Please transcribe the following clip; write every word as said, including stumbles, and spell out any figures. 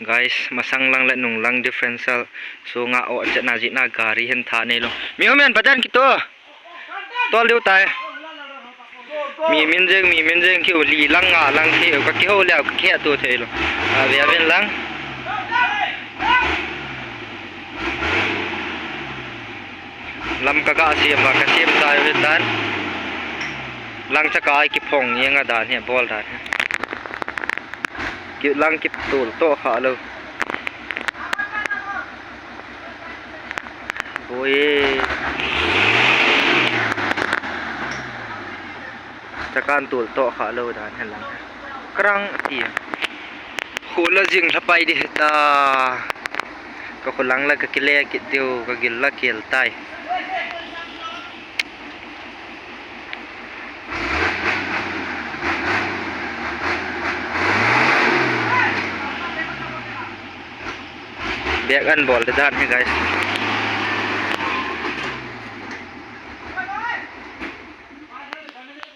Guys, masang lang le nung lang differential sunga o chetna jina gari hin tha neilou. Mi hom in padan kito. Tol diu tai. Mi min jeng, mi min jeng kiu li lang nga lang kiu ka kiho le ka khe tu theilou. A ve a ven lang. Lam ka ka siam va ka siam tai ve tan. Lang cha ka ai kiphong yeng a dan he bol dan he. Ki lang ki tul to kha lo. Boi. Chakan tul to kha lo dan he lang. Krang ti. Khula jing lhapai di ta. Ka khulang la ka kile kit diu ka gil la kel tai. Bek an bol de dan he guys.